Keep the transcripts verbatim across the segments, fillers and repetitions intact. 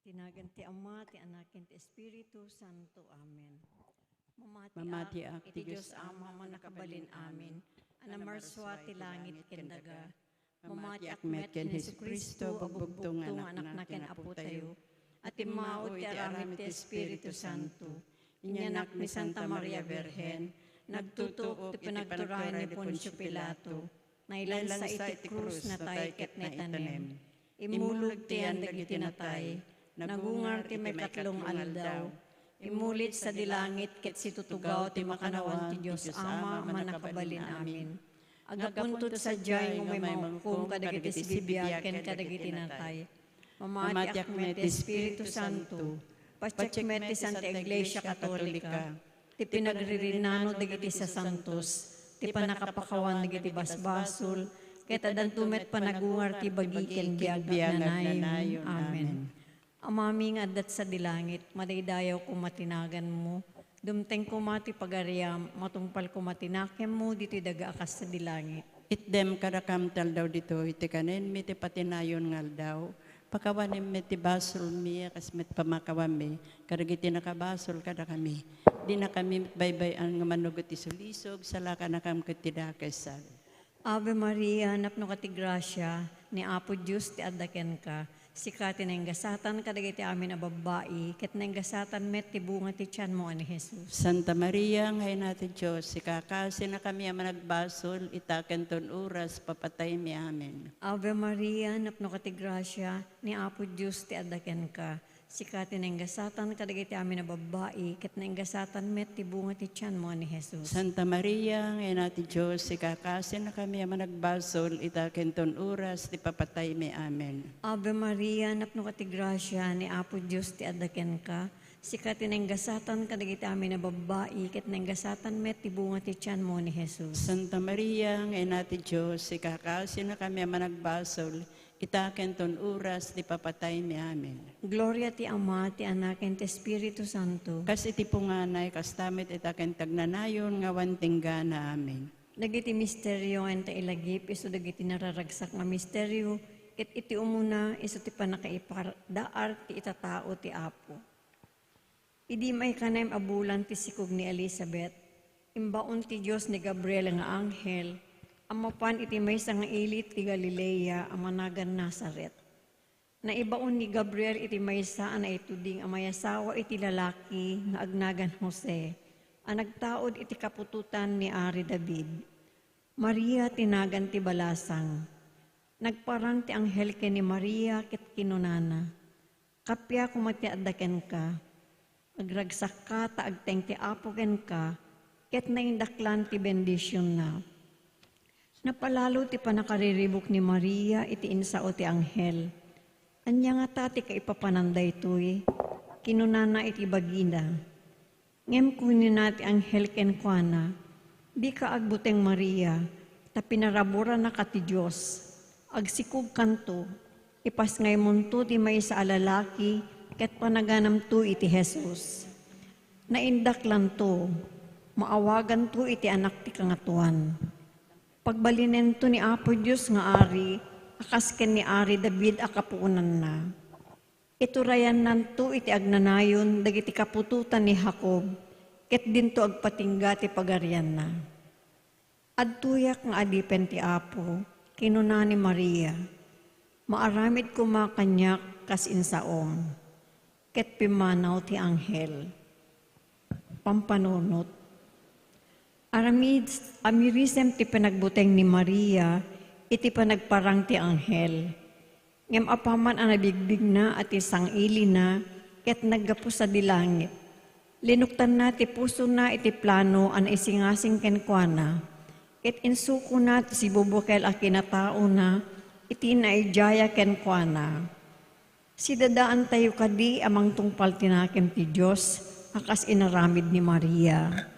Ti nagan ti Ama, ti Anak, ken ti Espiritu Santo. Amen. Mamatiak iti Dios Ama, Mannakabalin-amin, a namarsua ti langit ken daga. Mamatiak met ken Jesu-Cristo a bugto nga Anakna ken Apotayo, a timmao iti aramid ti Espiritu Santo. Inyanak ni Santa Maria Birhen, nagtutuok ti panagturay ni Poncio Pilato, nailansa iti krus, natay ket naitanem. Immulog ti yan dagiti natay, nagungar ti maikatlo nga aldaw. Immulit sadi langit ket situtugaw ti makannawan ti Dios Ama a Mannakabalin-amin. Aggapunto ta sadiay nga umay manghukom kadagiti sibibiag ken kadagiti natay. Mamatiak met ti Espiritu Santo, patiek met ti Santa Iglesia Katolika, ti pinagririnano dagiti sasantos, ti pannakapakawan dagiti basbasol, ket addanto met panagungar ti bagi ken biag nga agnayon. Amen. Amami nga adda sadi langit, madaydayaw koma ti naganmo. Dumteng koma ti pagariam, matungpal koma ti nakemmo ditoy daga a kas sadi langit. Itdem kadakam ti aldaw ditoy ti kanenmi ti patinayon nga aldaw. Pakawanem met ti basolmi a kas met pamakawanmi kadagiti nakabasol kadakami. Dinakami met baybay-an nga manugot ti sulisog, salakanakam ket ti dakes. Ave Maria, napnoka ti grasia, ni Apo Dios ti adda kenka. Sika ti naingasatan kadagiti amin a babbai, ket naingasatan met ti bunga ti tianmo a ni Jesus. Santa Maria, nga Ina ti Dios, ikakasinakami a managbasol, ita ken ton oras papataymi. Amen. Ave Maria, napnoka ti grasia, ni Apo Dios ti adda kenka. Sika ti naingasatan kadagiti amin a babbai, ket naingasatan met ti bunga ti tianmo a ni Jesus. Santa Maria, nga Ina ti Dios, ikakasinakami a managbasol, ita ken ton oras ti papataymi. Amen. Ave Maria, napnoka ti grasia, ni Apo Dios ti adda kenka. Sika ti naingasatan kadagiti amin a babbai, ket naingasatan met ti bunga ti tianmo ni Jesus. Santa Maria, nga Ina ti Dios, ikakasinakami a managbasol, ita ken ton oras ti papataymi. Amen. Gloria ti Ama, ti Anak, ken ti Espiritu Santo. Kas iti punganay, kasta met ita ken ti agnanayon nga awan ti inggana. Amen. Dagiti misterio nga inta ilagip isu dagiti nararagsak nga misterio, ket iti umuna isu ti pannakaipadaar ti itatao ti Apo. Idi maikanaem a bulan ti sikog ni Elisabet, imbaon ti Dios ni Gabriel nga anghel a mapan iti maysa nga ili ti Galilea a managan Nazaret. Naibaon ni Gabriel iti maysa a naituding a mayasawa iti lalaki nga agnagan Jose, a nagtaud iti kaputotan ni Ari David. Maria ti nagan ti balasang. Nagparang ti anghel ken ni Maria ket kinunana, "Kappia koma ti adda kenka. Agragsakka ta agteng ti Apo kenka, ket naindaklan ti bendisionna." Napalalo ti pannakariribuk ni Maria iti insao ti anghel. "Ania ngata ti kaipapanan daytoy?" kinunana iti bagina. Ngem kinuna ti anghel kenkuana, "Dika agbuteng, Maria, ta pinaraburanaka ti Dios. Agsikogkanto, ipasngaymonto ti maysa a lalaki ket panaganamto iti Jesus. Naindaklanto, maawaganto iti Anak ti Kangatoan. Pagbalinento ni Apo Dios nga Ari a kas ken ni Ari David a kapuonanna. Iturayannanto iti agnanayon dagiti kaputotan ni Jacob, ket dinto agpatingga ti pagarianna." "Adtoyak nga adipen ti Apo," kinuna ni Maria. "Maaramid koma kaniak kas insaom." Ket pimmanaw ti anghel. Pampanunot. Aramid, amirisem ti panagbuteng ni Maria iti panagparang ti anghel. Ngem apaman a nabigbigna a ti sang-ilina ket naggapu sadi langit, linuktanna ti pusona iti plano a naisingasing kenkuana, ket insukona ti sibubukel a kinataona iti naidiaya kenkuana. Sidadaantayo kadi a mangtungpal ti nakem ti Dios a kas inaramid ni Maria.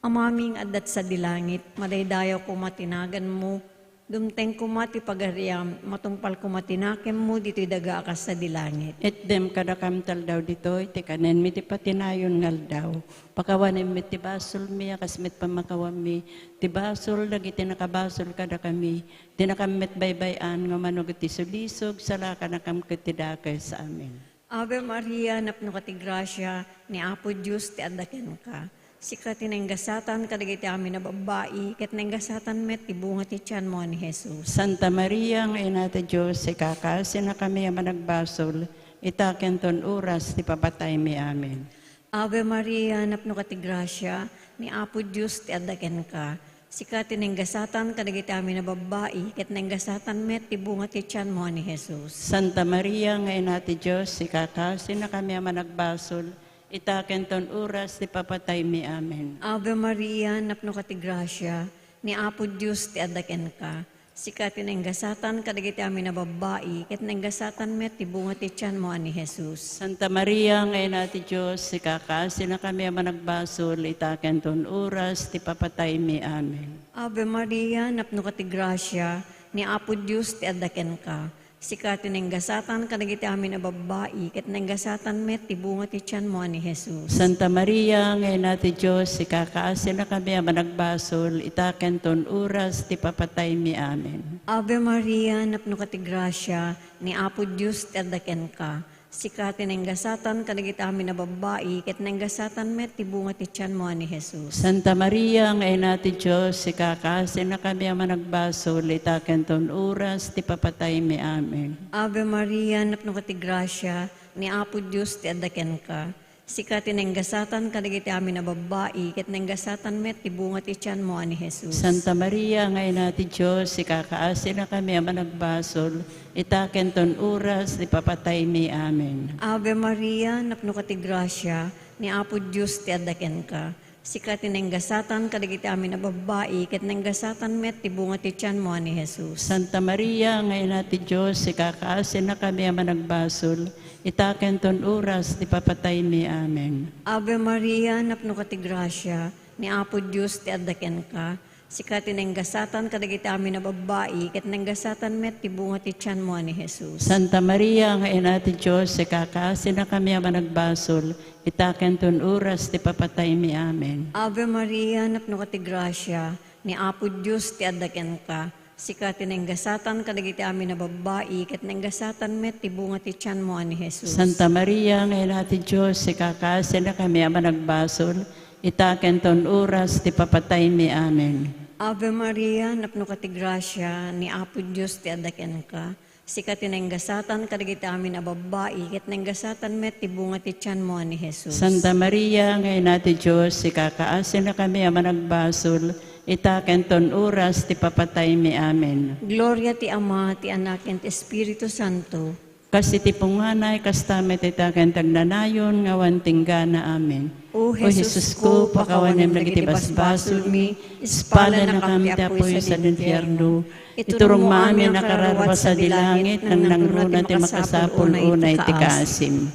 Amami nga adda sadi langit, madaydayaw koma ti naganmo, Dumteng koma ti pagariam, matungpal koma ti nakemmo ditoy daga a kas sadi langit. Itdem kadakam ti aldaw ditoy ti kanenmi ti patinayon nga aldaw. Pakawanenmi ti basolmi a kas met pannakawanmi ti basol dagiti nakabasol kadakami. Dinakam met baybay-an nga umano iti sulisog, salakanakam ket ti dakes. Amen. Ave Maria, napnoka ti grasia, ni Apo Dios ti adda kenka. Sika ti nainggasatan kadagiti amin a babbai, ket nainggasatan met ti bunga ti tianmo a ni Jesus. Santa Maria nga Ina ti Dios, ikakaasinakami a managbasol, ita ken ton oras ti papataymi. Amen. Ave Maria, napnoka ti grasia, ni Apo Dios ti adda kenka. Sika ti nainggasatan kadagiti amin a babbai, ket nainggasatan met ti bunga ti tianmo a ni Jesus. Santa Maria nga Ina ti Dios, ikakaasinakami a managbasol, ita ken ton oras ti papataymi. Amen. Ave Maria, napnoka ti grasia, ni Apo Dios ti adda kenka. Sika ti nainggasatan kadagiti amin a babbai, ket nainggasatan met ti bunga ti tianmo a ni Jesus. Santa Maria nga Ina ti Dios, ikakaasinakami a managbasol, ita ken ton oras ti papataymi. Amen. Ave Maria, napnoka ti grasia, ni Apo Dios ti adda kenka. Sika ti nainggasatan kadagiti amin a babbai, ket nainggasatan met ti bunga ti tianmo a ni Jesus. Santa Maria nga Ina ti Dios, ikakaasinakami a managbasol, ita ken ton oras ti papataymi. Amen. Ave Maria, napnoka ti grasia, ni Apo Dios ti adda kenka. Sika ti nainggasatan kadagiti amin a babbai, ket nainggasatan met ti bunga ti tianmo a ni Jesus. Santa Maria nga Ina ti Dios, ikakaasinakami a managbasol, ita ken ton oras ti papataymi. Amen. Ave Maria, napnoka ti grasia, ni Apo Dios ti adda kenka. Sika ti nainggasatan kadagiti amin a babbai, ket nainggasatan met ti bunga ti tianmo a ni Jesus. Santa Maria nga Ina ti Dios, ikakaasinakami a managbasol, ita ken ton oras ti papataymi. Amen. Ave Maria, napnoka ti grasia, ni Apo Dios ti adda kenka. Sika ti nainggasatan kadagiti amin a babbai, ket nainggasatan met ti bunga ti tianmo a ni Jesus. Santa Maria nga Ina ti Dios, ikakaasinakami a managbasol, ita ken ton oras ti papataymi. Amen. Ave Maria, napnoka ti grasia, ni Apo Dios ti adda kenka. Sika ti nainggasatan kadagiti amin a babbai, ket nainggasatan met ti bunga ti tianmo a ni Jesus. Santa Maria nga Ina ti Dios, ikakaasinakami a managbasol, ita ken ton oras ti papataymi. Amen. Ave Maria, napnoka ti grasia, ni Apo Dios ti adda kenka. Sika ti nainggasatan kadagiti amin a babbai, ket nainggasatan met ti bunga ti tianmo a ni Jesus. Santa Maria nga Ina ti Dios, ikakaasinakami a managbasol, ita ken ton oras ti papataymi. Amen. Ave Maria, napnoka ti grasia, ni Apo Dios ti adda kenka. Sika ti nainggasatan kadagiti amin a babbai, ket nainggasatan met ti bunga ti tianmo a ni Jesus. Santa Maria nga Ina ti Dios, ikakaasinakami a managbasol, ita ken ton oras ti papataymi. Amen. Gloria ti Ama, ti Anak, ken ti Espiritu Santo. Kas iti punganay, kasta met ita ken ti agnanayon nga awan tinggana. Amen. O Jesusko, pakawanem dagiti basbasolmi, ispalanakam ti apuy sadi infierno, iturongmo amin a kararua sadi langit, nangnangruna ti makasapul unay ti kaasim.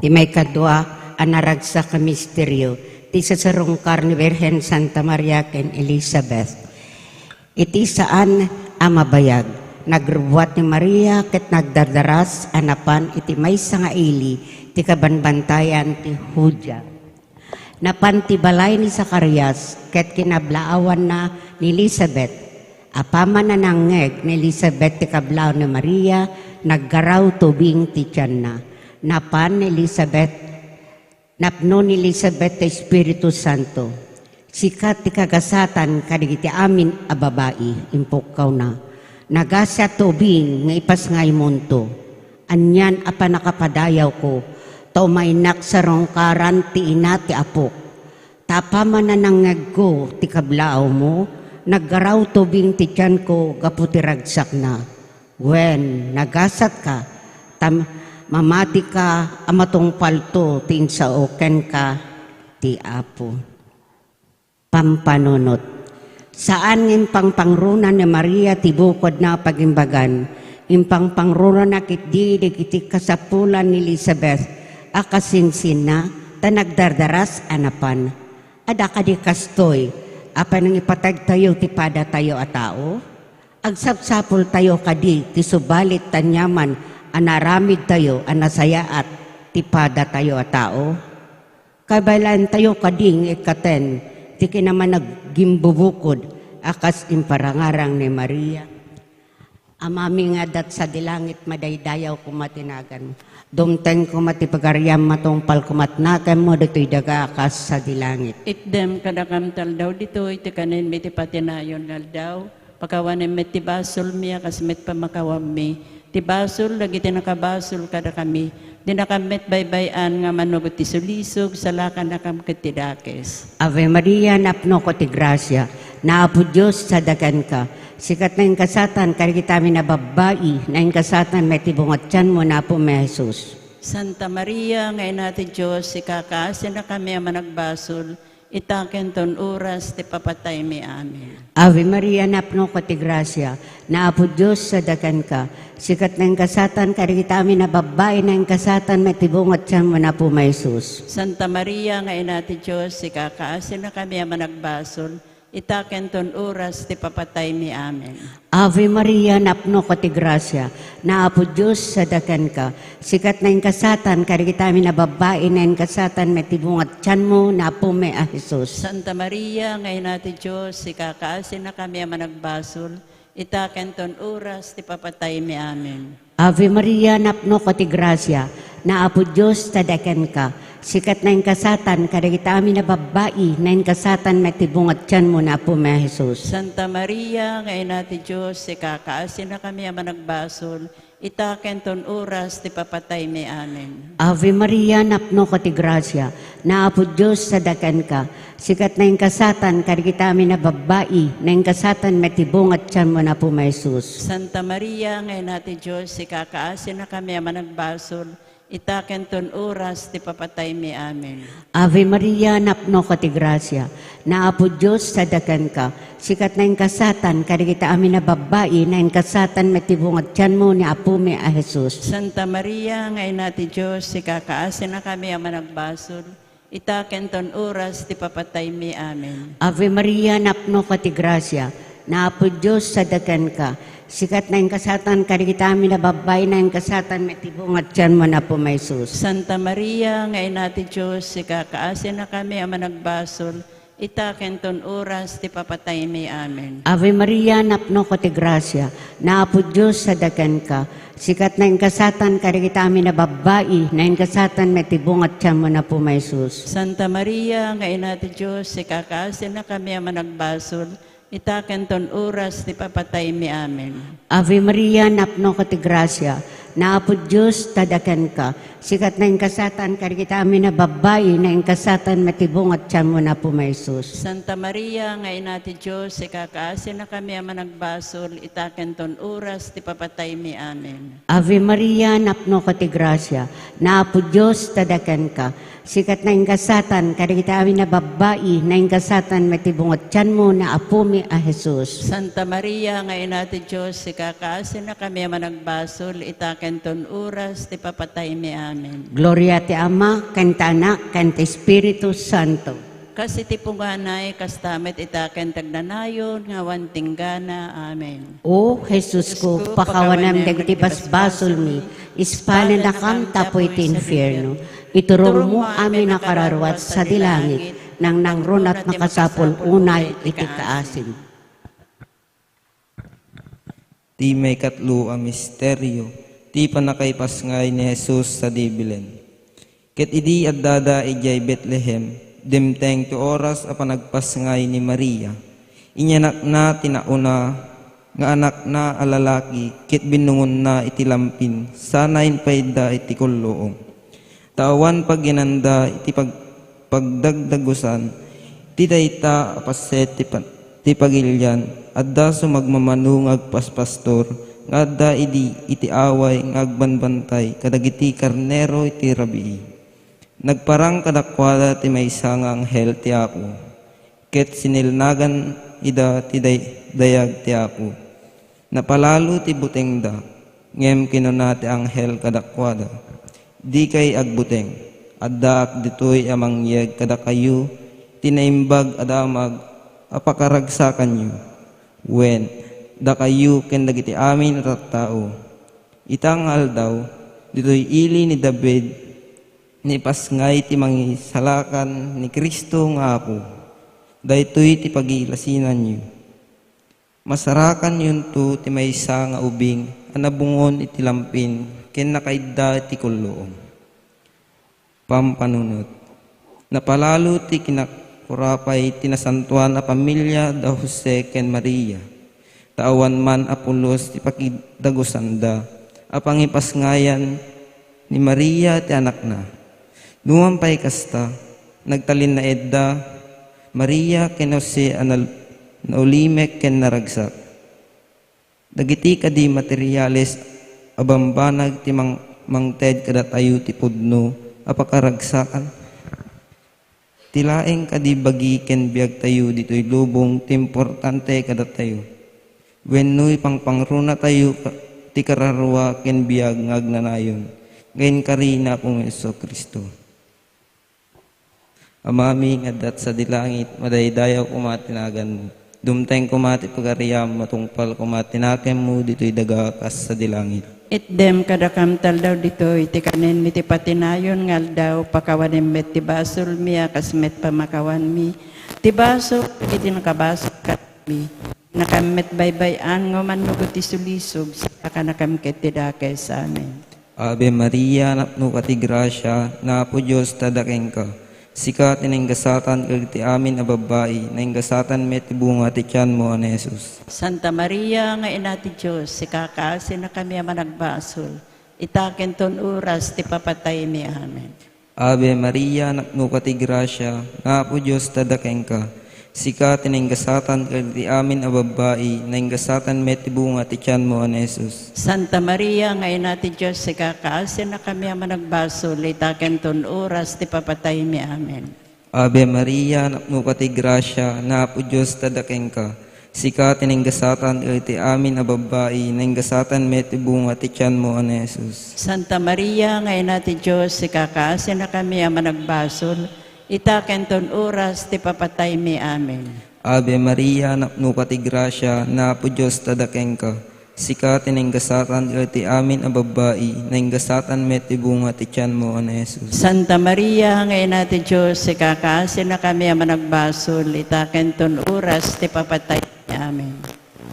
Ti maikadua a naragsak a misterio, ti sasarungkar ni Birhen Santa Maria ken Elizabeth. Iti saan a mabayag, nagrubbuat ni Maria ket nagdardaras a napan iti maysa nga ili ti kabanbantayan ti Judea. Napan ti balay ni Zacarias ket kinablaawanna ni Elizabeth. Apaman a nangngeg ni Elizabeth ti kablaaw ni Maria, naggaraw tubing ti tianna. Napan ni Elizabeth, napno ni Elizabeth ti Espiritu Santo. Sika ti kagasatan kadagiti amin a babai, impukkawna. Nagasat ti ubing nga ipasngaymonto. Anian a pannakapadayawko, ta umaynak sarungkaran ti ina ti apok. Ta apaman a nangngegko ti kablaawmo, naggaraw tubing ti tianko gapu ti ragsakna. Wen, nagasatka, ta mamatika a matungpalto ti insao kenka ti Apo. Pampanunot. Saan nga impangpangruna ni Maria ti bukodna a pagimbagan, impangpangrunana ketdi dagiti kasapulan ni Elizabeth a kasinsinna ta nagdardaras a napan. Adda kadi kastoy, A panangipateg tayo ti padatayo a tao? Agsapsapul tayo kadi ti subalit taniaman a naaramid tayo a nasayaat ti padatayo a tao? Kabaelan tayo kadi nga ikkaten ti kinamanaggimbubukod a kas imparangarang ni Maria? Amami nga adda sadi langit, madaydayaw koma ti naganmo. Dumteng koma ti pagariam, matungpal koma ti naganmo ditoy daga a kas sadi langit. Itdem kadakam ti aldaw ditoy ti kanenmi ti patinayon nga aldaw. Pakawanem met ti basolmi a kas met pamakawammi ti basol dagiti nakabasol kadakami. Dinakam met baybay-an nga manugot ti sulisog, salakannakam ket ti dakes. Ave Maria, napnoka ti grasia, ni Apo Dios sadakanka. Sika ti naingasatan kadagiti amin a babbai, naingasatan met ti bunga ti tianmo ni Apomi a Jesus. Santa Maria nga Ina ti Dios, ikakaasinakami a managbasol, ita ken ton oras ti papataymi. Amen. Ave Maria, napnoka ti grasia, ni Apo Dios sadakanka. Sika ti naingasatan kadagiti amin a babbai, naingasatan met ti bunga ti tianmo ni Apomi a Jesus. Santa Maria nga Ina ti Dios, ikakaasinakami a managbasol, ita ken ton oras ti papataymi. Amen. Ave Maria, napnoka ti grasia, ni Apo Dios sadakanka. Sika ti naingasatan kadagiti amin a babbai, naingasatan met ti bunga ti tianmo ni Apomi a Jesus. Santa Maria nga Ina ti Dios, ikakaasinakami a managbasol, ita ken ton oras ti papataymi. Amen. Ave Maria, napnoka ti grasia, ni Apo Dios sadakanka. Sika ti naingasatan kadagiti amin a babbai, naingasatan met ti bunga ti tianmo ni Apomi a Jesus. Santa Maria nga Ina ti Dios, ikakaasinakami a managbasol, ita ken ton oras ti papataymi. Amen. Ave Maria, napnoka ti grasia, ni Apo Dios sadakanka. Sika ti naingasatan kadagiti amin a babbai, naingasatan met ti bunga ti tianmo ni Apomi a Jesus. Santa Maria nga Ina ti Dios, ikakaasinakami a managbasol, ita ken ton oras ti papataymi. Amen. Ave Maria, napnoka ti grasia, ni Apo Dios sadakanka. Sika ti naingasatan kadagiti amin a babbai, naingasatan met ti bunga ti tianmo ni Apomi a Jesus. Santa Maria nga Ina ti Dios, ikakaasinakami a managbasol, ita ken ton oras ti papataymi. Amen. Ave Maria, napnoka ti grasia, ni Apo Dios sadakanka. Sika ti naingasatan kadagiti amin a babbai, naingasatan met ti bunga ti tianmo ni Apomi a Jesus. Santa Maria nga Ina ti Dios, ikakaasinakami a managbasol, ita ken ton oras ti papataymi. Amen. Ave Maria, napnoka ti grasia, ni Apo Dios sadakanka. Sika ti naingasatan kadagiti amin a babbai, naingasatan met ti bunga ti tianmo ni Apomi a Jesus. Santa Maria nga Ina ti Dios, ikakaasinakami a managbasol, ita ken ton oras ti papataymi. Amen. Ave Maria, napnoka ti grasia, ni Apo Dios sadakanka. Sika ti naingasatan kadagiti amin a babbai, naingasatan met ti bunga ti tianmo ni Apomi a Jesus. Santa Maria nga Ina ti Dios, ikakaasinakami a managbasol, ita ken ton oras ti papataymi. Amen. Ave Maria, napnoka ti grasia, ni Apo Dios sadakanka. Sika ti naingasatan kadagiti amin a babbai, naingasatan met ti bunga ti tianmo ni Apomi a Jesus. Santa Maria nga Ina ti Dios, ikakaasinakami a managbasol, ita ken ton oras ti papataymi. Amen. Gloria ti Ama, ken ti Anak, ken ti Espiritu Santo. Kas iti punganay, kasta met ita ken ti agnanayon nga awan tinggana. Amen. O Jesus ko, pakawanem dagiti basbasolmi, ispalennakam tapu iti infierno. Iturongmo amin a kararua sadi langit, nangnangruna ti makasapul unay iti kaasim. Ti maikatlo a misterio, ti pannakaipasngay ni Jesus sadi Belen. Ket idi addada idiay Betlehem, dimteng ti oras a panagpasngay ni Maria. Inyanakna ti nauna nga anakna a lalaki ket binnungonna iti lampin sana impayda iti kulluong. Ta awan pagyananda iti pag-, pagdagdagusan ti dayta a paset ti pa-, ti pagilian. Adda sumagmamano nga agpaspastor nga adda idi iti away nga agbanbantay kadagiti karnero iti rabii. Nagparang kadakuada ti maysa nga anghel ti Apo, ket sinilnagan ida ti day-, dayag ti Apo. Napalalo ti butengda, ngem kinuna ti anghel kadakuada, "Dikay agbuteng. Addaak ditoy a mangyeg kadakayo ti Naimbag a Damag a pakaragsakanyo, wen, dakayo ken dagiti amin a tattao. Ita nga aldaw, ditoy ili ni David, naipasngay ti mangisalakan ni Cristo nga Apo. Daytoy ti pagilasinanyo. Masarakanyonto ti maysa nga ubing a nabungon iti lampin ken nakaidda iti kulluom. Pampanunot. Napalalo ti kinakurapay ti nasantoan a pamilia da Jose ken Maria, ta awan man a pulos ti pakidagusanda a pangipasngayan ni Maria ti anakna. Numan pay kasta, nagtalinnaedda Maria ken Jose a nal-, naulimek ken naragsak. Dagiti kadi materiales a bambanag ti mang-, mangted kadatayo ti pudno a pakaragsakan. Ti laeng kadi bagi ken biagtayo ditoy lubong ti importante kadatayo. Wenno ipangpangrunatayo ka-, ti kararua ken biag nga agnanayon nga inkari ni Apomi Jesu-Cristo. Amami nga adda sadi langit, madaydayaw koma ti naganmo. Dumteng koma ti pagariam, matungpal koma ti nakemmo ditoy daga kas sadi langit. Itdem kadakam ti aldaw ditoy ti kanen mi ti patinayon nga aldaw, pakawanem met ti basolmi a kas met pamakawanmi ti basol iti nakabasol kadakami. Dikam met baybay-an nga umannok iti sulisog, saka kanakam ket ti dakes. Amen. Ave Maria, napnoka ti grasia, ni Apo Dios ti adda kenka. Sika ti nainggasatan kadagiti amin a babbai, nainggasatan met ti bunga ti tianmo a ni Jesus. Santa Maria nga Ina ti Dios, sika kaasinakami a managbasol, ita ken ton oras ti papataymi. Amen. Ave Maria, napnoka ti grasia, ni Apo Dios ti adda kenka. Sika ti nainggasatan kadagiti amin a babbai, nainggasatan met ti bunga ti tianmo a ni Jesus. Santa Maria nga Ina ti Dios, sika kaasinakami a managbasol, ita ken ton oras ti papataymi. Amen. Ave Maria, napnoka ti grasia, ni Apo Dios ti adda kenka. Sika ti nainggasatan kadagiti amin a babbai, nainggasatan met ti bunga ti tianmo a ni Jesus. Santa Maria nga Ina ti Dios, sika kaasinakami a managbasol, ita ken ton oras ti papataymi. Amen. Ave Maria, napnoka ti grasia, ni Apo Dios ti adda kenka. Sika ti nainggasatan kadagiti amin a babbai, nainggasatan met ti bunga ti tianmo a ni Jesus. Santa Maria nga Ina ti Dios, sika kaasinakami a managbasol, ita ken ton oras ti papataymi. Amen.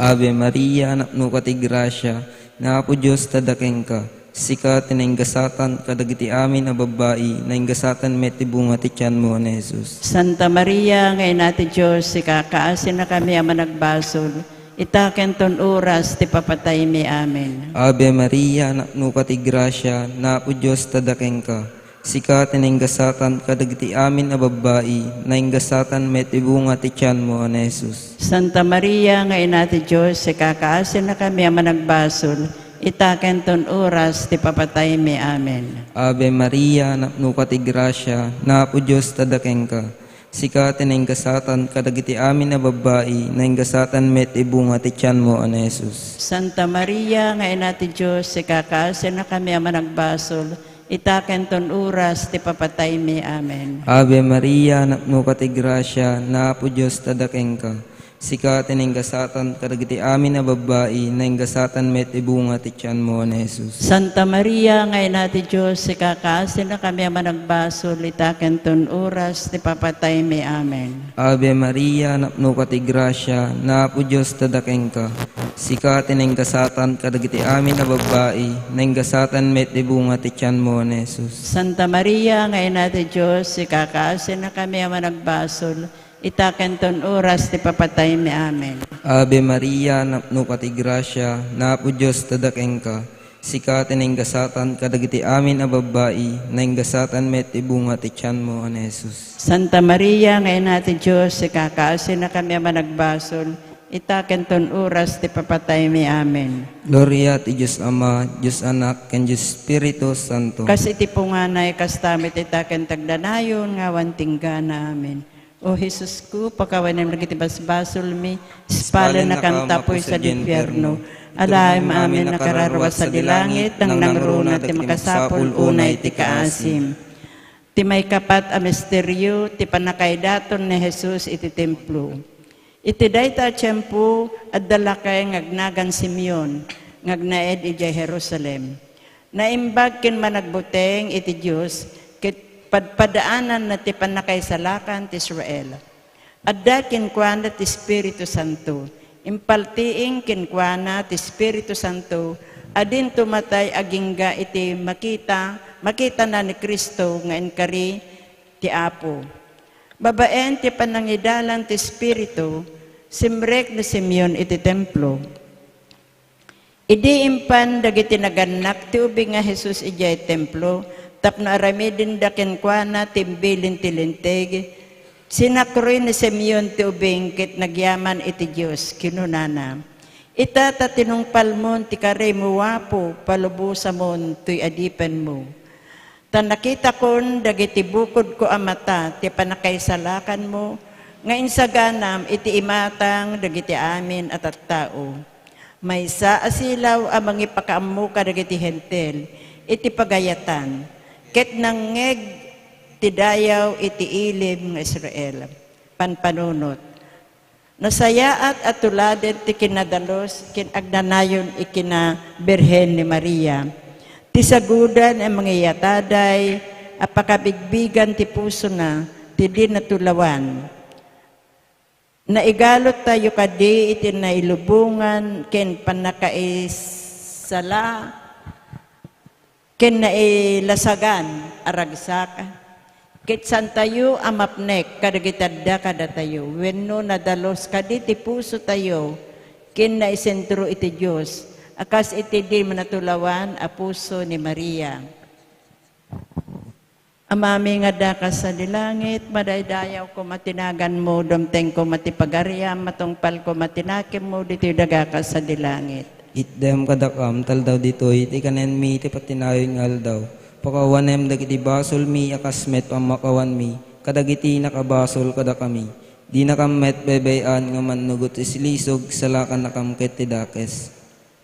Ave Maria, napnoka ti grasia, ni Apo Dios ti adda kenka. Sika ti nainggasatan kadagiti amin a babbai, nainggasatan met ti bunga ti tianmo a ni Jesus. Santa Maria nga Ina ti Dios, sika kaasinakami a managbasol, ita ken ton oras ti papataymi. Amen. Ave Maria, napnoka ti grasia, ni Apo Dios ti adda kenka. Sika ti nainggasatan kadagiti amin a babbai, nainggasatan met ti bunga ti tianmo a ni Jesus. Santa Maria nga Ina ti Dios, sika kaasinakami a managbasol, ita ken ton oras ti papataymi. Amen. Ave Maria, napnoka ti grasia, ni Apo Dios ti adda kenka. Sika ti nainggasatan kadagiti amin a babbai, nainggasatan met ti bunga ti tianmo a ni Jesus. Santa Maria nga Ina ti Dios, sika kaasinakami a managbasol, ita ken ton oras ti papataymi. Amen. Ave Maria, napnoka ti grasia, ni Apo Dios ti adda kenka. Sika ti nainggasatan kadagiti amin a babbai, nainggasatan met ti bunga ti tianmo a ni Jesus. Santa Maria nga Ina ti Dios, sika kaasinakami a managbasol, ita ken ton oras ti papataymi. Amen. Ave Maria, napnoka ti grasia, ni Apo Dios ti adda kenka. Sika ti nainggasatan kadagiti amin a babbai, nainggasatan met ti bunga ti tianmo a ni Jesus. Santa Maria nga Ina ti Dios, sika kaasinakami a managbasol, ita ken ton oras ti papataymi. Amen. Ave Maria, napnoka ti grasia, ni Apo Dios ti adda kenka. Sika ti nainggasatan kadagiti amin a babbai, nainggasatan met ti bunga ti tianmo a ni Jesus. Santa Maria nga Ina ti Dios, sika kaasinakami a managbasol, ita ken ton oras ti papataymi. Amen. Gloria ti Dios Ama, Dios Anak, ken Dios Espiritu Santo. Kas iti punganay, kasta met ita ken ti agdanayon nga awan tinggana. Amen. O Jesusko, pakawanem dagiti basbasolmi, ispalennakam tapno sadiay infierno. Alaem amin a kararua sadi langit, nangnangruna ti makasapul unay ti kaasim. Ti maikapat a misterio, ti pannakaidaton ni Jesus iti templo. Iti dayta a tiempo, adda lakay nga agnagan Simeon nga agnaed idiay Jerusalem. Naimbag ken managbuteng iti Dios ket padpadaananna ti pannakaisalakan ti Israel. Adda kenkuana ti Espiritu Santo. Impaltiing kenkuana ti Espiritu Santo a dinto matay agingga iti makita, makitana ni Cristo nga inkari ti Apo. Babaen ti panangidalan ti Espiritu, simrek ni Simeon iti templo. Idi impan dagiti nagannak ti ubing a Jesus idiay templo tapno aramidenda kenkuana ti imbilin ti Linteg, sinakruy ni Simeon ti ubing ket nagyaman iti Dios. Kinunana, "Ita ta tinungpalmon ti karimo, Apo, palubosamon toy adipenmo. Ta nakitakon dagiti bukodko a mata ti pannakaisalakanmo nga insaganam iti imatang dagiti amin a tattao. Maysa a silaw a mangipakaammo kadagiti Hentil iti pagayatan, ket nangngeg ti dayaw iti ilim nga Israel." Panpanunot. Nasayaat a tuladen ti kinadalus ken agnanayon ikina Birhen ni Maria. Ti sagudan a mangiyataday a pakabigbigan ti pusona ti di natulawan. Naigalot tayo kadi iti nailubongan ken pannakaisala ken nailasagan a ragsak, ket saantayo a mapnek kadagiti adda kadatayo, wenno nadalus kadi ti pusotayo ken naisentro iti Dios, a kas iti di natulawan a puso ni Maria. Amami nga adda ka sadi langit, madaydayaw koma ti naganmo, dumteng koma ti pagariam, matungpal koma ti nakemmo ditoy daga ka sadi langit. Itdem kadakam, ta aldaw ditoy, ti kanenmi ti patinayon nga aldaw. Pakawanem dagiti basolmi a kas met pammakawanmi kadagiti nakabasol kadakami. Dinakam met baybay-an nga mannugot ti silisog, salakannakam ket ti dakes.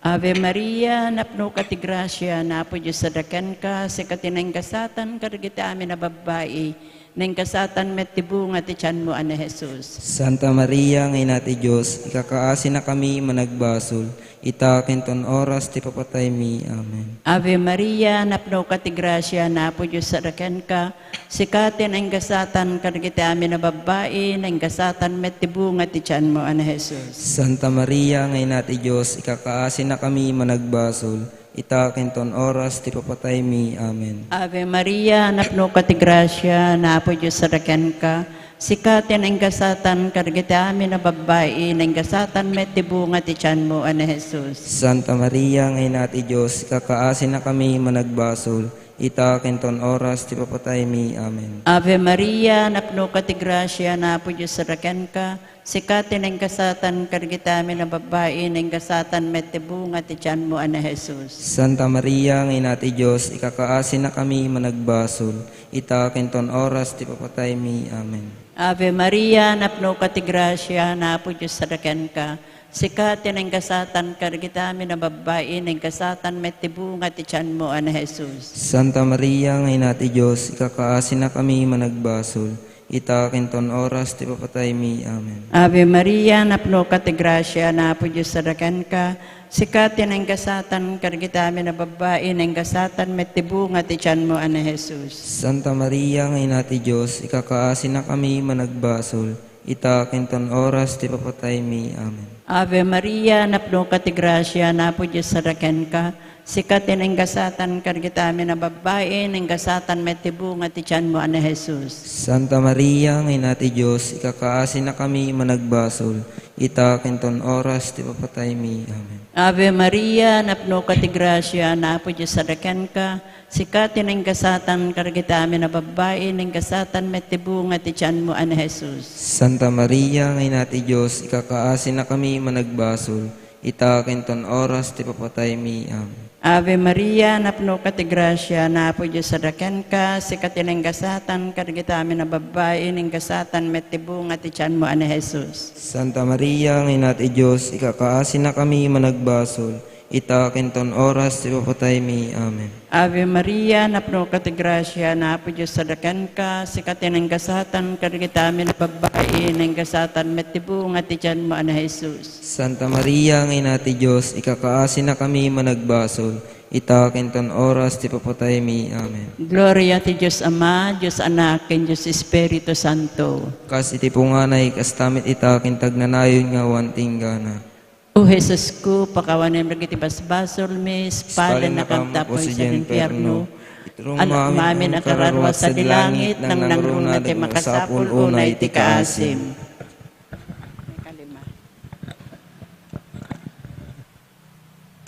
Ave Maria, napnoka ti grasia, ni Apo Dios sadakenka, sika ti naingasatan kadagiti amin a babbai, naingasatan met ti bunga ti tianmo a ni Jesus. Santa Maria nga Ina ti Dios, ikakaasinakami managbasol, ita ken ton oras ti papataymi. Amen. Ave Maria, napnoka ti grasia, ni Apo Dios sadakenka, sika ti naingasatan kadagiti amin a babbai, naingasatan met ti bunga ti tianmo a ni Jesus. Santa Maria nga Ina ti Dios, ikakaasinakami managbasol, ita ken ton oras ti papataymi. Amen. Ave Maria, napnoka ti grasia, ni Apo Dios sadakenka, sika ti naingasatan kadagiti amin a babbai, naingasatan met ti bunga ti tianmo a ni Jesus. Santa Maria nga Ina ti Dios, ikakaasinakami managbasol, ita ken ton oras ti papataymi. Amen. Ave Maria, napnoka ti grasia, ni Apo Dios sadakenka, sika ti naingasatan kadagiti amin a babbai, naingasatan met ti bunga ti tianmo a ni Jesus. Santa Maria nga Ina ti Dios, ikakaasinakami managbasol, ita ken ton oras ti papataymi. Amen. Ave Maria, napnoka ti grasia, ni Apo Dios sadakenka, sika ti naingasatan kadagiti amin a babbai, naingasatan met ti bunga ti tianmo a ni Jesus. Santa Maria nga Ina ti Dios, ikakaasinakami managbasol, ita ken ton oras ti papataymi. Amen. Ave Maria, napnoka ti grasia, ni Apo Dios sadakenka, sika ti naingasatan kadagiti amin a babbai, naingasatan met ti bunga ti tianmo a ni Jesus. Santa Maria nga Ina ti Dios, ikakaasinakami managbasol, ita ken ton oras ti papataymi. Amen. Ave Maria, napnoka ti grasia, ni Apo Dios sadakenka, sika ti naingasatan kadagiti amin a babbai, naingasatan met ti bunga ti tianmo a ni Jesus. Santa Maria nga Ina ti Dios, ikakaasinakami managbasol, ita ken ton oras ti papataymi. Amen. Ave Maria, napnoka ti grasia, ni Apo Dios sadakenka, sika ti naingasatan kadagiti amin a babbai, naingasatan met ti bunga ti tianmo a ni Jesus. Santa Maria nga Ina ti Dios, ikakaasinakami managbasol, ita ken ton oras ti papataymi. Amen. Ave Maria, napnoka ti grasia, ni Apo Dios sadakenka, sika ti naingasatan kadagiti amin a babbai, naingasatan met ti bunga ti tianmo a ni Jesus. Santa Maria nga Ina ti Dios, ikakaasinakami managbasol, ita ken ton oras ti papataymi. Amen. Ave Maria, napnoka ti grasia, ni Apo Dios sadakanka, sika ti nagasatan kadagiti amin a babbai, nagasatan met ti bunga ti tianmo a ni Jesus. Santa Maria nga Ina ti Dios, ikakaasinakami managbasol, ita ken ton oras ti papataymi. Amen. Gloria ti Dios Ama, Dios Anak, ken Dios Espiritu Santo. Kas iti punganay, kasta met ita ken tagnanayon nga awan tinggana. O Jesusko, pakawanem dagiti basbasolmi, ispalennakam tapno idiay infierno. Iturongmo amin a kararua sadi langit, nangnangruna dagiti masapul unay ti kaasim.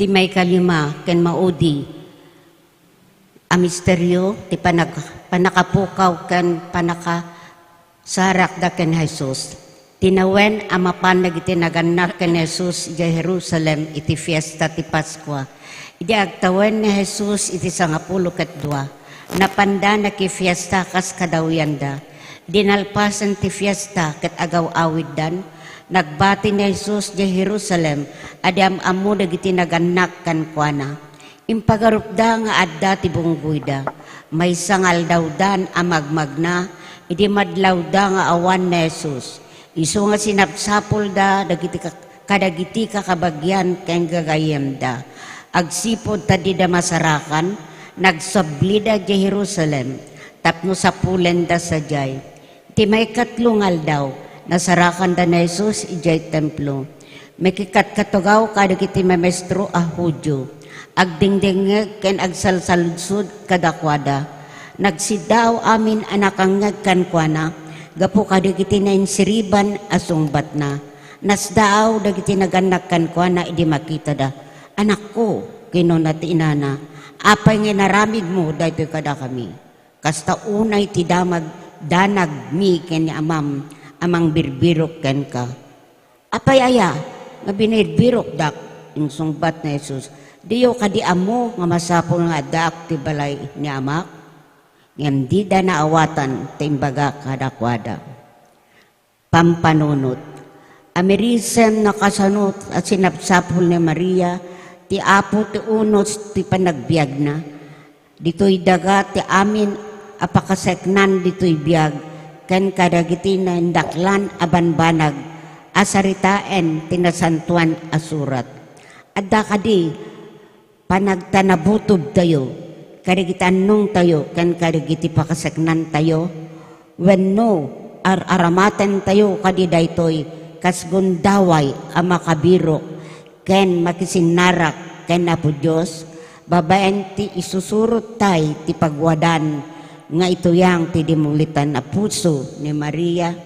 Ti maikalima ken maudi a misterio ti panag-, pannakapukaw ken pannakasarakda ken Jesus. Tinawen a mapan dagiti nagannak ken Jesus idiay Jerusalem iti fiesta ti Paskua. Idi agtawen ni Jesus iti sangapulo ket dua, napanda nakifiesta kas kadawiyanda. Idi nalpasen ti fiesta ket agaw-awiddan, nagbati ni Jesus idiay Jerusalem a di am-ammo dagiti nagannak kenkuana. Impagarupda nga adda ti bunggoyda. Maysa nga aldawdan a magmagna idi madlawda nga awan ni Jesus. Isu nga sinapsapulda dagiti ka-, kadagiti kakabagian ken gagayyemda. Agsipud ta dida masarakan, nagsablida idiay Jerusalem tapno sapulenda sadiay. Iti maikatlo nga aldaw, nasarakanda ni Jesus idiay Templo. Makikatkatugaw kadagiti mamaestro a Judio. Agdingdingngeg ken agsalsaludsod kadakuada. Nagsiddaaw amin a nakangngeg kenkuana gapu kadagiti nainsiriban a sungbatna. Nasdaaw dagiti nagannak kenkuana idi makitada. "Anakko," kinuna ti inana, "apay nga inaramidmo daytoy kadakami? Kasta unay ti damag-, danagmi ken ni amam a mangbirbirok kenka." "Apay aya nga binirbirokdak?" insungbat ni Jesus. "Diyo kadi ammo nga masapul nga addaak ti balay ni Amak?" Ngem dida naawatan ti imbaga kadakuada. Pampanunot. Amirisem nakasano a sinapsapul ni Maria ti Apo ti unos ti panagbiagna. Ditoy daga ti amin a pakaseknan ditoy biag ken kadagiti naindaklan a banbanag a saritaen ti Nasantoan a Surat. Adda kadi panagtanabutobtayo kadagiti annongtayo ken kadagiti pakaseknantayo? Wenno, ar-aramatentayo kadi daytoy kas gundaway a makabirok ken makisinnarak ken Apo Dios, babaen ti isusurottay ti pagwadan nga ituyang ti dimulitan a puso ni Maria?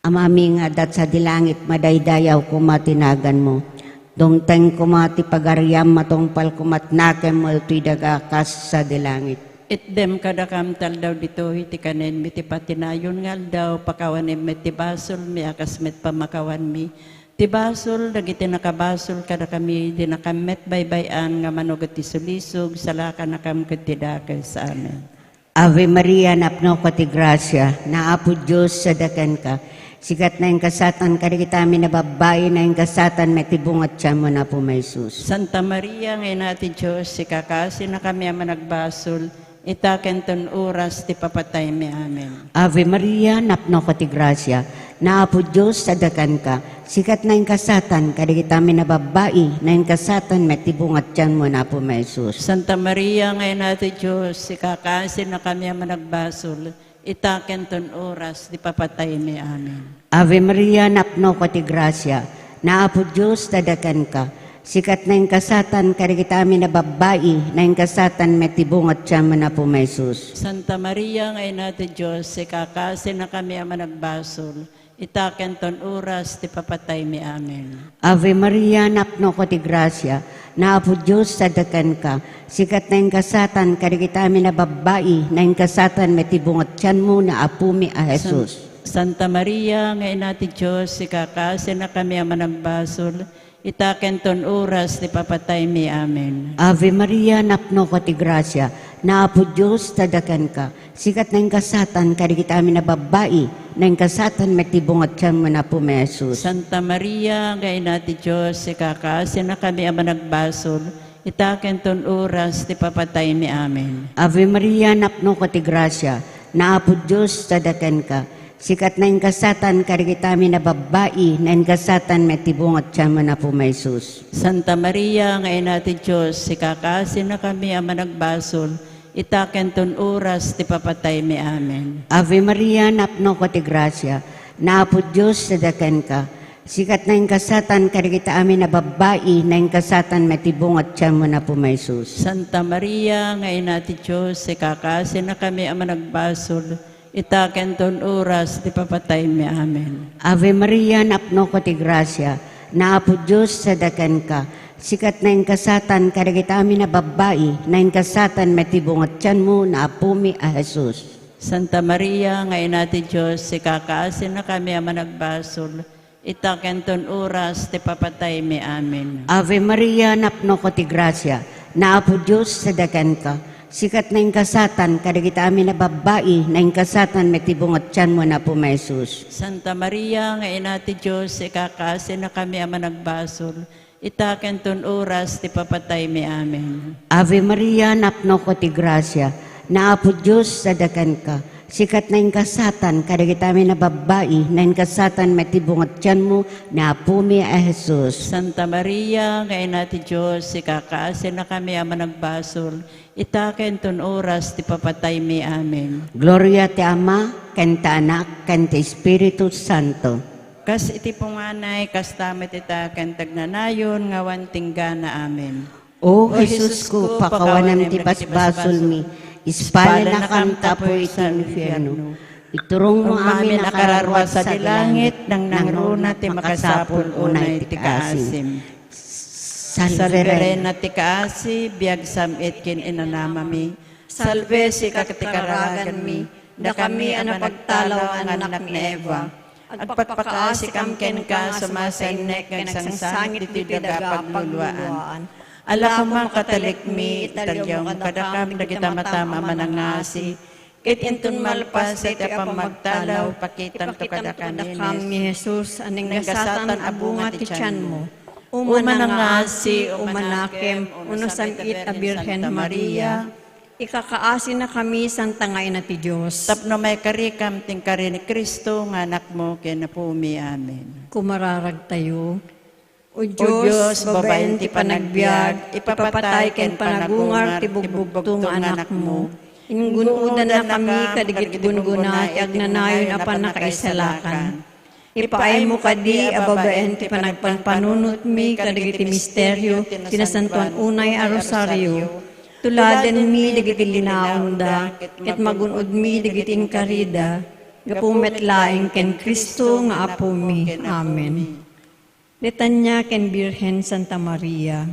Amami nga adda sadi langit, madaydayaw koma ti naganmo. Dumteng koma ti pagariam, matungpal koma ti nakemmo itoy daga kas sadi langit. Itdem kadakam ti aldaw ditoy ti kanenmi ti patinayon nga aldaw, pakawanem met ti basolmi a kas met pamakawanmi ti basol dagiti nakabasol kadakami, dinakam met baybay-an nga mano ket isulisog, salakanakam ket ti dakes. Amen. Ave Maria, napnoka ti grasia, ni Apo Dios sadakanka. Sika ti naingasatan kadagiti amin a babbai, naingasatan met ti bunga ti tianmo, ni Apo Jesus. Santa Maria nga Ina ti Dios, ikakaasinakami a managbasol, ita ken ton oras ti papataymi. Amen. Ave Maria, napnoka ti grasia, ni Apo Dios sadakanka. Sika ti naingasatan kadagiti amin a babbai, naingasatan met ti bunga ti tianmo, ni Apo Jesus. Santa Maria nga Ina ti Dios, ikakaasinakami a managbasol, ita ken ton oras ti papataymi. Amen. Ave Maria, napnoka ti grasia, ni Apo Dios sadakanka. Sika ti naingasatan kadagiti amin a babbai, naingasatan met ti bunga ti tianmo, ni Apo Jesus. Santa Maria nga Ina ti Dios, ikakaasinakami a managbasol, ita ken ton oras ti papataymi. Amen. Ave Maria, napnoka ti grasia, ni Apo Dios sadakanka. Sika ti naingasatan kadagiti amin a babbai, naingasatan met ti bunga ti tianmo, ni Apomi a Jesus. Santa Maria nga Ina ti Dios, ikakaasinakami a managbasol, ita ken ton oras ti papataymi. Amen. Ave Maria, napnoka ti grasia, ni Apo Dios sadakanka. Sika ti naingasatan kadagiti amin a babbai, Naingasatan met ti bungatianmo, Apo mi Jesus. Santa Maria, nga Ina ti Dios, ikakaasinakami a managbasol, ita ken ton oras ti papataymi. Amen. Ave Maria, napnoka ti grasia, ni Apo Dios, adda kenka. Sika ti naingasatan kadagiti amin a babbai, naingasatan met ti bungatianmo, Apo mi Jesus. Santa Maria, nga Ina ti Dios, ikakaasinakami a managbasol, ita ken ton oras ti papataymi. Amen. Ave Maria, napnoka ti grasia, ni Apo Dios, adda kenka. Sika ti naingasatan kadagiti amin a babbai, naingasatan met ti bungatianmo, Apo mi Jesus. Santa Maria, nga Ina ti Dios, ikakaasinakami a managbasol, ita ken ton oras ti papataymi. Amen. Ave Maria, napnoka ti grasia, ni Apo Dios, adda kenka. Sika ti naingasatan kadagiti amin a babbai, naingasatan met ti bungatianmo, ni Apo mi a Jesus. Santa Maria, nga Ina ti Dios, ikakaasinakami a managbasol, ita ken ton oras ti papataymi. Amen. Ave Maria, napnoka ti grasia, ni Apo Dios, adda kenka. Sika ti naingasatan kadagiti amin a babbai, naingasatan met ti bungatianmo, Apo mi Jesus. Santa Maria, nga Ina ti Dios, ikakaasinakami a managbasol, ita ken ton oras ti papataymi. Amen. Ave Maria, napnoka ti grasia, ni Apo Dios, adda kenka. Sika ti naingasatan kadagiti amin a babbai, naingasatan met ti bungatianmo, ni Apo mi a Jesus. Santa Maria, nga Ina ti Dios, ikakaasinakami a managbasol, ita ken ton oras ti papataymi. Amen. Gloria ti Ama, ken ti Anak, ken ti Espiritu Santo. Kas iti punganay, kasta met ita ken ti agnanayon nga awan tinggana. Amen. O Jesusko, pakawanem ti basbasolmi, ispalenakam ta apuy iti infierno. Iturongmo amin a kararua sadi langit, nangnangruna ti makasapul unay ti kaasim. Salve, Reina ti kaasi, biag sam-it ken inanamami. Salve, sika ti kararaganmi, dakami a napagtalaw nga annak ni Eva. Agpakpakaasikam kenka, sumasainnek nga agsangsangit ditoy daga a paglualuaan. Ala koma, katalikmi, italiawmo kadakam dagiti matam a manangngasi, ket inton malpas daytoy a pammagtalaw, pakitamto kadakami ni Jesus a naingasatan a bunga ti tianmo. O manangngasi, o manakem, o nasam-it a Birhen Maria, ikakaasinakami, Santa nga Ina ti Dios. Tapno maikarikam ti inkari ni Cristo nga Anakmo ken Apomi. Amen. Kumararagtayo. O Dios, babaen ti panagbiag, ipapatay ken panagungar ti bugbugto nga Anakmo. Ingun-odannakami kadagiti gungguna ti agnanayon a pannakaisalakan. Ipaaymo kadi a babaen ti panagpanpanunotmi kadagiti misterio ti Nasantoan Unay a Rosario, tuladenmi dagiti linaonda, ket magun-odmi dagiti inkarida, gapu met laeng ken Cristo nga Apomi. Amen. Litania ken Birhen Santa Maria.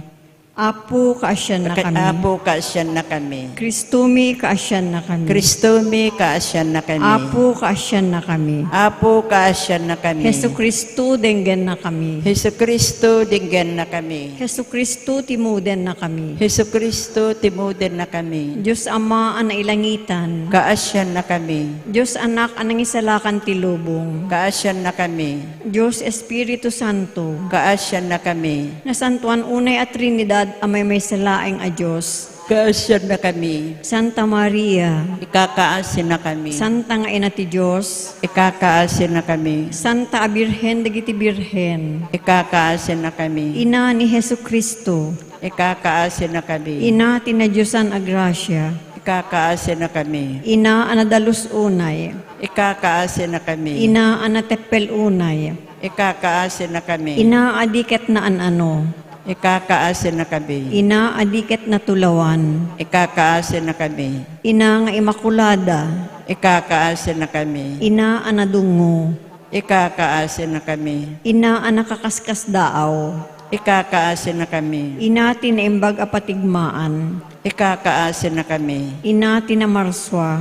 Apo, kaasiannakami. Apo, kaasiannakami. Kristomi, kaasiannakami. Kristomi, kaasiannakami. Apo, kaasiannakami. Apo, kaasiannakami. Jesucristo, denggennakami. Jesucristo, denggennakami. Jesucristo, timudennakami. Jesucristo, timudennakami. Dios Ama a nailangitan. Kaasiannakami. Dios Anak a nangisalakan ti lubong. Kaasiannakami. Dios Espiritu Santo. Kaasiannakami. Nasantoan unay a Trinidad a maymaysa laeng a Dios. Kaasiannakami. Santa Maria. Ikakaasiannakami. Santa nga Ina ti Dios. Ikakaasiannakami. Santa a Birhen dagiti birhen. Ikakaasiannakami. Ina ni Jesucristo. Ikakaasiannakami. Ina ti nadiosan a grasia. Ikakaasiannakami. Ina a nadalus unay. Ikakaasiannakami. Ina a nateppel unay. Ikakaasiannakami. Ina a di ket naan-ano. Ikakaasiannakami. Ina a di ket natulawan. Ikakaasiannakami. Ina nga Imakulada. Ikakaasiannakami. Ina a nadungngo. Ikakaasiannakami. Ina a nakakaskasdaaw. Ikakaasiannakami. Ina ti naimbag a patigmaan. Ikakaasiannakami. Ina ti namarsua.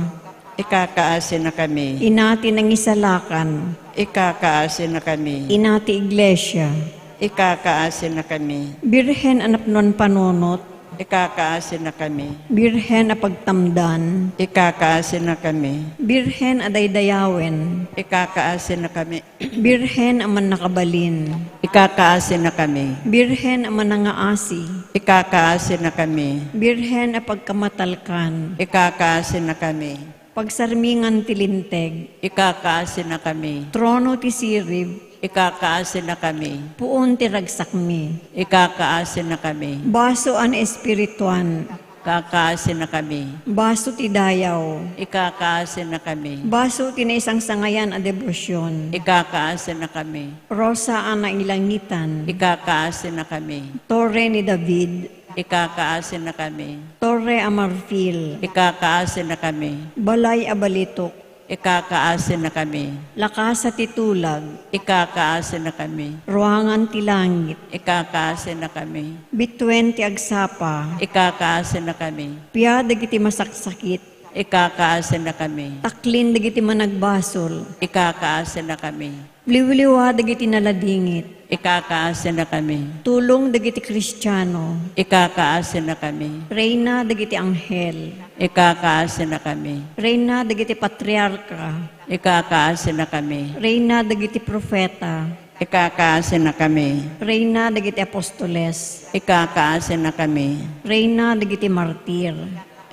Ikakaasiannakami. Ina ti nangisalakan. Ikakaasiannakami. Ina ti iglesia. Ikakaasiannakami. Birhen a napnoan panunot. Ikakaasinakami. Birhen a pagtamdan. Ikakaasinakami. Birhen a daydayawen. Ikakaasinakami. Birhen a mannakabalin. Ikakaasinakami. Birhen a manangaasi. Ikakaasinakami. Birhen a pagkamatalkan. Ikakaasinakami. Pagsarmingan ti linteg. Ikakaasinakami. Trono ti sirib. Ikakaasinakami. Puon ti ragsakmi. Ikakaasinakami. Baso a naespirituan. Ikakaasinakami. Baso ti dayaw. Ikakaasinakami. Baso ti naisangsangayan a debosion. Ikakaasinakami. Rosa a nailangitan. Ikakaasinakami. Torre ni David. Ikakaasinakami. Torre a marfil. Ikakaasinakami. Balay a balitok. Ikakaasinakami. Lakasa ti tulag. Ikakaasinakami. Ruangan ti langit. Ikakaasinakami. Bituen ti agsapa. Ikakaasinakami. Pia dagiti masaksakit. Ikakaasinakami. Taklin dagiti managbasol. Ikakaasinakami. Liwliwa dagiti naladingit. Ikakaasinakami. Tulong dagiti Kristiano. Ikakaasinakami. Reyna dagiti anghel. Ikakaasinakami. Reyna dagiti patriarka. Ikakaasinakami. Reyna dagiti profeta. Ikakaasinakami. Reyna dagiti apostoles. Ikakaasinakami. Reyna dagiti martir.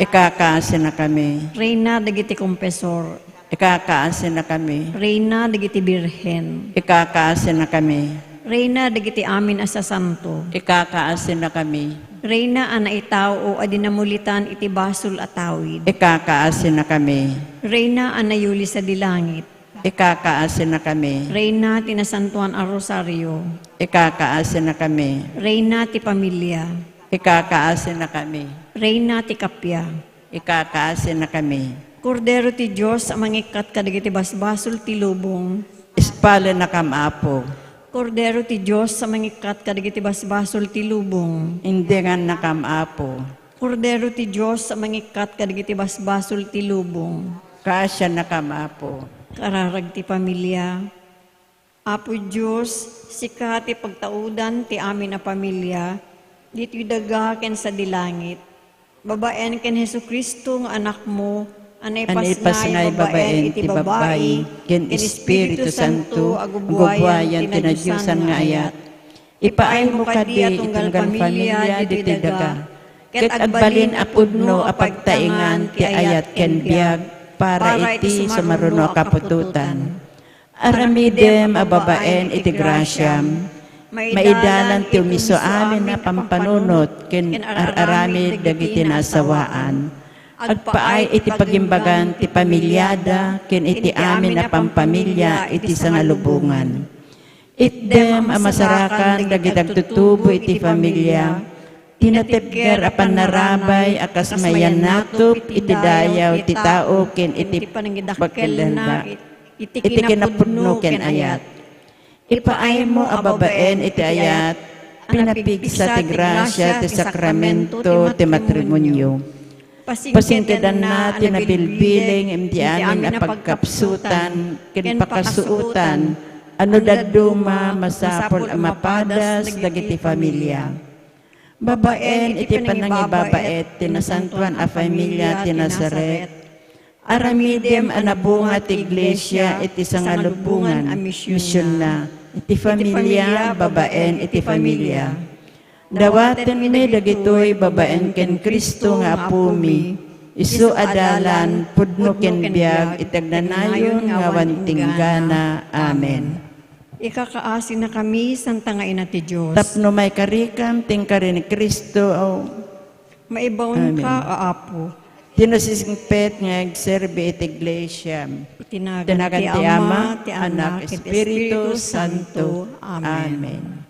Ikakaasinakami. Reyna dagiti kompesor. Ikakaasinakami. Reyna dagiti birhen. Ikakaasinakami. Reyna dagiti amin a sasanto. Ikakaasinakami. Reyna a naitao a di namulitan iti basol a tawid. Ikakaasinakami. Reyna a nayuli sadi langit. Ikakaasinakami. Reyna ti Nasantoan a Rosario. Ikakaasinakami. Reyna ti pamilia. Ikakaasinakami. Reyna ti kappia. Ikakaasinakami. Kordero ti Dios a mangikkat kadagiti basbasol ti lubong. Ispalenakam, Apo. Kordero ti Dios a mangikkat kadagiti basbasol ti lubong. Indengannakam, Apo. Kordero ti Dios a mangikkat kadagiti basbasol ti lubong. Kaasiannakam, Apo. Kararag ti pamilia. Apo Dios, sika ti pagtaudan ti amin a pamilia, ditoy daga ken sadi langit. Babaen ken Jesu-Cristo nga Anakmo, a naipasngay babaen iti babbai ken Espiritu Santo a gubuayan ti nadiosan nga ayat. Ipaaymo kadi a tunggal pamilia ditoy daga, ket agbalin a pudno a pagtaengan ti ayat ken biag para iti sumaruno a kaputotan. Aramidem a babaen iti grasiam, maidalan ti umiso amin a pampanunot ken ar-aramid dagiti naasawaan. Agpaay iti pagimbagan ti pamiliada ken iti amin a pampamilia iti sangalubongan. Itdem a masarakan dagiti agtutubo iti familia, ti natibker a pannarabay a kas mayan natop iti dayaw ti tao ken iti pangidakkelna iti kinapudno ken ayat. Ipaaymo a babaen iti ayat, pinapigsa ti grasia ti sakramento ti matrimonio. Pasingkedanna ti nabilbiling iti amin a pagkapsutan ken pakasuotan a no dadduma masapul a mapadas dagiti familia. Babaen iti panangibabaet ti Nasantoan a Familia ti Nazaret, aramidem a nabunga ti Iglesia iti sangalubongan a misionna, iti familia babaen iti familia. Dawatenmi dagitoy babaen ken Cristo nga Apomi, isu a dalan, pudno ken biag iti agnanayon nga awan inggana. Amen. Ikakaasinakami, Santa nga Ina ti Dios. Tapno maikarikam ti inkari ni Cristo. Maibaonka, Apo. Ti nasisingpet nga agserbi iti Iglesia. Iti nagan ti Ama, ti Anak, iti Espiritu Santo. Amen.